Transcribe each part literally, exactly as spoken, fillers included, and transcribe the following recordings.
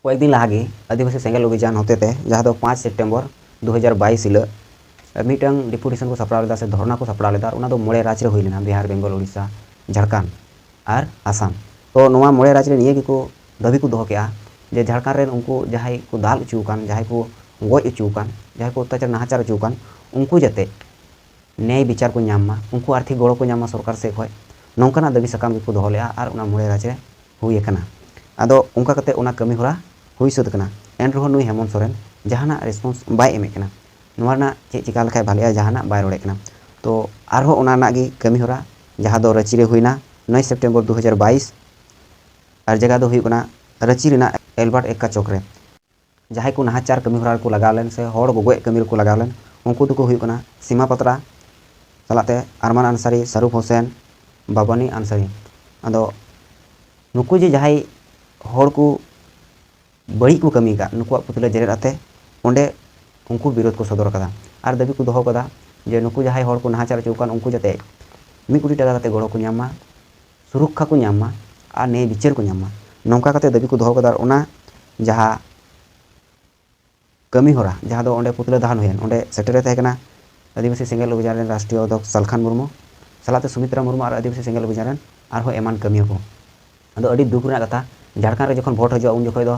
ᱠᱚᱭᱮᱠ ᱫᱤᱱ ᱞᱟᱦᱟ ᱜᱮ ᱟᱹᱫᱤᱵᱟᱹᱥᱤ ᱥᱮᱸᱜᱮᱞ ᱚᱵᱷᱤᱡᱟᱱ ᱦᱚᱛᱮᱛᱮ, ᱡᱟᱦᱟᱸ ᱫᱚ ᱯᱟᱸᱪ ᱥᱮᱯᱴᱮᱢᱵᱚᱨ ᱫᱩ ᱦᱟᱡᱟᱨ ᱵᱟᱭᱤᱥ ᱦᱤᱞᱳᱜ ᱢᱤᱫᱴᱟᱝ ᱰᱮᱯᱩᱴᱮᱥᱚᱱ ᱠᱚ ᱥᱟᱯᱲᱟᱣ ᱞᱮᱫᱟ ᱥᱮ ᱫᱷᱚᱨᱱᱟ ᱠᱚ ᱥᱟᱯᱲᱟᱣ ᱞᱮᱫᱟ, ᱚᱱᱟ ᱫᱚ ᱢᱚᱬᱮ ᱨᱟᱡᱽ ᱨᱮ ᱦᱩᱭ ᱞᱮᱱᱟ, ᱵᱤᱦᱟᱨ, ᱵᱮᱝᱜᱚᱞ, ᱳᱰᱤᱥᱟ, ᱡᱷᱟᱲᱠᱷᱚᱸᱰ ᱟᱨ ᱟᱥᱟᱢ᱾ ᱛᱚ ᱱᱚᱣᱟ ᱢᱚᱬᱮ ᱨᱟᱡᱽ ᱨᱮ ᱱᱤᱭᱟᱹ ᱜᱮᱠᱚ ᱫᱟᱹᱵᱤ ᱠᱚ ᱫᱚᱦᱚ ᱠᱮᱜᱼᱟ ᱡᱮ ᱡᱷᱟᱲᱠᱷᱚᱸᱰ ᱨᱮᱱ ᱩᱱᱠᱩ ᱡᱟᱦᱟᱸᱭ ᱠᱚ ᱫᱟᱞ ᱦᱚᱪᱚ ᱟᱠᱟᱱ, ᱡᱟᱦᱟᱸᱭ ᱠᱚ ᱜᱚᱡ ᱦᱚᱪᱚ ᱟᱠᱟᱱ, ᱡᱟᱦᱟᱸᱭ ᱠᱚ ᱚᱛᱛᱟᱪᱟᱨ ᱱᱟᱦᱟᱪᱟᱨ ᱦᱚᱪᱚ ᱟᱠᱟᱱ, ᱩᱱᱠᱩ ᱡᱟᱛᱮ ᱱᱮᱭ ᱵᱤᱪᱟᱨ ᱠᱚ ᱧᱟᱢ ᱢᱟ, ᱩᱱᱠᱩ ᱟᱨᱛᱷᱤᱠ ᱜᱚᱲᱚ ᱠᱚ ᱧᱟᱢ ᱢᱟ ᱥᱚᱨᱠᱟᱨ ᱥᱮᱫ ᱠᱷᱚᱱ, ᱱᱚᱝᱠᱟᱱᱟᱜ ᱫᱟᱹᱵᱤ ᱥᱟᱠᱟᱢ ᱜᱮᱠᱚ ᱫᱚᱦᱚ ᱞᱮᱫᱼᱟ ᱟᱨ ᱚᱱᱟ ᱢᱚᱬᱮ ᱨᱟᱡᱽ ᱨᱮ ᱦᱩᱭ ᱟᱠᱟᱱᱟ᱾ ᱟᱫᱚ ᱚᱱᱠᱟ ᱠᱟᱛᱮ ᱚᱱᱟ ᱠᱟᱹᱢᱤ ᱦᱚᱨᱟ ᱦᱩᱭ ᱥᱟᱹᱛ ᱟᱠᱟᱱᱟ᱾ ᱮᱱ ᱨᱮᱦᱚᱸ ᱱᱩᱭ ᱦᱮᱢᱚᱱᱛ ᱥᱚᱨᱮᱱ ᱡᱟᱦᱟᱱᱟᱜ ᱨᱮᱥᱯᱚᱱᱥ ᱵᱟᱭ ᱮᱢᱮᱫ ᱠᱟᱱᱟ᱾ ᱱᱚᱣᱟ ᱨᱮᱱᱟᱜ ᱪᱮᱫ ᱪᱤᱠᱟ ᱞᱮᱠᱷᱟᱡ ᱵᱷᱟᱞᱮᱜᱼᱟ, ᱡᱟᱦᱟᱱᱟᱜ ᱵᱟᱭ ᱨᱚᱲᱮᱫ ᱠᱟᱱᱟ᱾ ᱛᱚ ᱟᱨᱦᱚᱸ ᱚᱱᱟ ᱨᱮᱱᱟᱜ ᱜᱮ ᱠᱟᱹᱢᱤ ᱦᱚᱨᱟ, ᱡᱟᱦᱟᱸ ᱫᱚ ᱨᱟᱺᱪᱤ ᱨᱮ ᱦᱩᱭᱱᱟ ᱱᱚᱭ ᱥᱮᱯᱴᱮᱢᱵᱚᱨ ᱫᱩ ᱦᱟᱡᱟᱨ ᱵᱟᱭᱤᱥ, ᱟᱨ ᱡᱟᱭᱜᱟ ᱫᱚ ᱦᱩᱭᱩᱜ ᱠᱟᱱᱟ ᱨᱟᱺᱪᱤ ᱨᱮᱱᱟᱜ ᱮᱞᱵᱟᱨᱴ ᱮᱠᱠᱟ ᱪᱚᱠ ᱨᱮ᱾ ᱡᱟᱦᱟᱸᱭ ᱠᱚ ᱱᱟᱦᱟᱪᱟᱨ ᱠᱟᱹᱢᱤ ᱦᱚᱨᱟ ᱨᱮᱠᱚ ᱞᱟᱜᱟᱣ ᱞᱮᱱ ᱥᱮ ᱦᱚᱲ ᱜᱚᱜᱚᱡ ᱠᱟᱹᱢᱤ ᱨᱮᱠᱚ ᱞᱟᱜᱟᱣ ᱞᱮᱱ, ᱩᱱᱠᱩ ᱫᱚᱠᱚ ᱦᱩᱭᱩᱜ ᱠᱟᱱᱟ ᱥᱤᱢᱟ ᱯᱟᱛᱨᱟ ᱥᱟᱞᱟᱜ ᱛᱮ ᱟᱨᱢᱟᱱ ᱟᱱᱥᱟᱨᱤ, ᱥᱟᱨᱩᱯ ᱦᱳᱥᱮᱱ, ᱵᱟᱵᱟᱱᱤ ᱟᱱᱥᱟᱨᱤ᱾ ᱟᱫᱚ ᱱᱩᱠᱩ ᱡᱮ ᱡᱟᱦᱟᱸᱭ ᱦᱚᱲ ᱠᱚ ᱵᱟᱹᱲᱤᱡ ᱠᱚ ᱠᱟᱹᱢᱤ ᱟᱠᱟᱫ, ᱱᱩᱠᱩᱣᱟᱜ ᱯᱩᱛᱞᱟᱹ ᱡᱮᱨᱮᱫ ᱟᱛᱮ ᱚᱸᱰᱮ ᱩᱱᱠᱩ ᱵᱤᱨᱳᱫᱷ ᱠᱚ ᱥᱚᱫᱚᱨ ᱟᱠᱟᱫᱟ᱾ ᱟᱨ ᱫᱟᱹᱵᱤ ᱠᱚ ᱫᱚᱦᱚ ᱠᱟᱫᱟ ᱡᱮ ᱱᱩᱠᱩ ᱡᱟᱦᱟᱸᱭ ᱦᱚᱲ ᱠᱚ ᱱᱟᱦᱟᱪᱟᱨ ᱦᱚᱪᱚ ᱟᱠᱟᱱ, ᱩᱱᱠᱩ ᱡᱟᱛᱮ ᱢᱤᱫ ᱠᱳᱴᱤ ᱴᱟᱠᱟ ᱠᱟᱛᱮ ᱜᱚᱲᱚ ᱠᱚ ᱧᱟᱢ ᱢᱟ, ᱥᱩᱨᱚᱠᱠᱷᱟ ᱠᱚ ᱧᱟᱢ ᱢᱟ ᱟᱨ ᱱᱮᱭ ᱵᱤᱪᱟᱹᱨ ᱠᱚ ᱧᱟᱢ ᱢᱟ, ᱱᱚᱝᱠᱟ ᱠᱟᱛᱮ ᱫᱟᱹᱵᱤ ᱠᱚ ᱫᱚᱦᱚ ᱠᱟᱫᱟ᱾ ᱟᱨ ᱚᱱᱟ ᱡᱟᱦᱟᱸ ᱠᱟᱹᱢᱤ ᱦᱚᱨᱟ, ᱡᱟᱦᱟᱸ ᱫᱚ ᱚᱸᱰᱮ ᱯᱩᱛᱞᱟᱹ ᱫᱟᱦᱟᱱ ᱦᱩᱭᱮᱱ, ᱚᱸᱰᱮ ᱥᱮᱴᱮᱨᱮ ᱛᱟᱦᱮᱸ ᱠᱟᱱᱟ ᱟᱹᱫᱤᱵᱟᱹᱥᱤ ᱥᱮᱸᱜᱮᱞ ᱚᱵᱷᱤᱡᱟᱱ ᱨᱮᱱ ᱨᱟᱥᱴᱨᱤᱭᱚ ᱚᱫᱷᱭᱚᱠᱥ ᱥᱟᱞᱠᱷᱟᱱ ᱢᱩᱨᱢᱩ ᱥᱟᱞᱟᱜ ᱛᱮ ᱥᱩᱢᱤᱛᱨᱟ ᱢᱩᱨᱢᱩ ᱟᱨ ᱟᱹᱫᱤᱵᱟᱹᱥᱤ ᱥᱮᱸᱜᱮᱞ ᱚᱵᱷᱤᱡᱟᱱ ᱨᱮᱱ ᱟᱨᱦᱚᱸ ᱮᱢᱟᱱ ᱠᱟᱹᱢᱤᱭᱟᱹ ᱠᱚ᱾ ᱟᱫᱚ ᱟᱹᱰᱤ ᱫᱩᱠ ᱨᱮᱱᱟᱜ ᱠᱟᱛᱷᱟ, ᱡᱷᱟᱲᱠᱷᱚᱸᱰ ᱨᱮ ᱡᱚᱠᱷᱚᱱ ᱵᱷᱳᱴ ᱦᱤᱡᱩᱜᱼᱟ, ᱩᱱ ᱡᱚᱠᱷᱚᱱ ᱫᱚ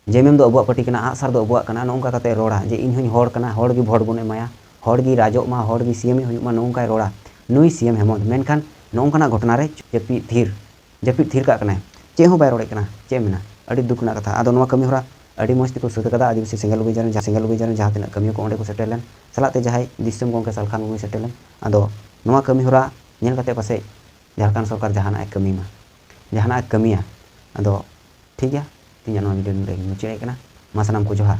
ᱡᱮᱢᱮᱢ ᱫᱚ ᱟᱵᱚᱣᱟᱜ ᱯᱟᱹᱴᱤ ᱠᱟᱱᱟ, ᱟᱜᱼᱥᱟᱨ ᱫᱚ ᱟᱵᱚᱣᱟᱜ ᱠᱟᱱᱟ, ᱱᱚᱜᱼᱚ ᱱᱚᱝᱠᱟ ᱠᱟᱛᱮ ᱨᱚᱲᱟ ᱡᱮ ᱤᱧ ᱦᱚᱧ ᱦᱚᱲ ᱠᱟᱱᱟ, ᱦᱚᱲ ᱜᱮ ᱵᱷᱳᱴ ᱵᱚᱱ ᱮᱢᱟᱭᱟ, ᱦᱚᱲ ᱜᱮ ᱨᱟᱡᱚᱜ ᱢᱟ, ᱦᱚᱲ ᱜᱮ ᱥᱤ ᱮᱢ ᱮ ᱦᱩᱭᱩᱜ ᱢᱟ, ᱱᱚᱜᱼᱚ ᱱᱚᱝᱠᱟᱭ ᱨᱚᱲᱟ ᱱᱩᱭ ᱥᱤ ᱮᱢ ᱦᱮᱢᱚᱱᱛ᱾ ᱢᱮᱱᱠᱷᱟᱱ ᱱᱚᱜᱼᱚ ᱱᱚᱝᱠᱟᱱᱟᱜ ᱜᱷᱚᱴᱚᱱᱟ ᱨᱮ ᱡᱟᱹᱯᱤᱫ ᱛᱷᱤᱨ, ᱡᱟᱹᱯᱤᱫ ᱛᱷᱤᱨ ᱠᱟᱜ ᱠᱟᱱᱟᱭ, ᱪᱮᱫ ᱦᱚᱸ ᱵᱟᱭ ᱨᱚᱲᱮᱫ ᱠᱟᱱᱟ᱾ ᱪᱮᱫ ᱮᱢ ᱢᱮᱱᱟ, ᱟᱹᱰᱤ ᱫᱩᱠ ᱨᱮᱱᱟᱜ ᱠᱟᱛᱷᱟ᱾ ᱟᱫᱚ ᱱᱚᱣᱟ ᱠᱟᱹᱢᱤ ᱦᱚᱨᱟ ᱟᱹᱰᱤ ᱢᱚᱡᱽ ᱛᱮᱠᱚ ᱥᱟᱹᱛ ᱠᱟᱫᱟ ᱟᱹᱫᱤᱵᱟᱹᱥᱤ ᱥᱮᱸᱜᱮᱞ ᱚᱵᱷᱤᱡᱟᱱ ᱨᱮᱱ, ᱡᱟᱦᱟᱸ ᱥᱮᱸᱜᱮᱞ ᱚᱵᱷᱤᱡᱟᱱ ᱨᱮᱱ ᱡᱟᱦᱟᱸ ᱛᱤᱱᱟᱹᱜ ᱠᱟᱹᱢᱤᱭᱟᱹ ᱠᱚ ᱚᱸᱰᱮ ᱠᱚ ᱥᱮᱴᱮᱨ ᱞᱮᱱ, ᱥᱟᱞᱟᱜ ᱛᱮ ᱡᱟᱦᱟᱸᱭ ᱫᱤᱥᱚᱢ ᱜᱚᱢᱠᱮ ᱥᱟᱞᱠᱷᱟᱱ ᱢᱩᱨᱢᱩᱭ ᱥᱮᱴᱮᱨ ᱞᱮᱱ᱾ ᱟᱫᱚ ᱱᱚᱣᱟ ᱠᱟᱹᱢᱤ ᱦᱚᱨᱟ ᱧᱮᱞ ᱠᱟᱛᱮ ᱯᱟᱥᱮᱡ ᱡᱷᱟᱲᱠᱷᱚᱸᱰ ᱥᱚᱨᱠᱟᱨ ᱡᱟᱦᱟᱱᱟᱜ ᱮ ᱠᱟᱹᱢᱤ ᱢᱟ, ᱡᱟᱦᱟᱱᱟᱜ ᱮ ᱠᱟᱹᱢᱤᱭᱟ᱾ ᱟᱫᱚ ᱴᱷᱤᱠ ᱜᱮᱭᱟ, ᱛᱮᱦᱮᱧᱟᱜ ᱱᱚᱣᱟ ᱵᱷᱤᱰᱤᱭᱳ ᱱᱚᱰᱮ ᱜᱮᱧ ᱢᱩᱪᱟᱹᱫ ᱮᱫ ᱠᱟᱱᱟ᱾ ᱢᱟ ᱥᱟᱱᱟᱢ ᱠᱚ ᱡᱚᱦᱟᱨ᱾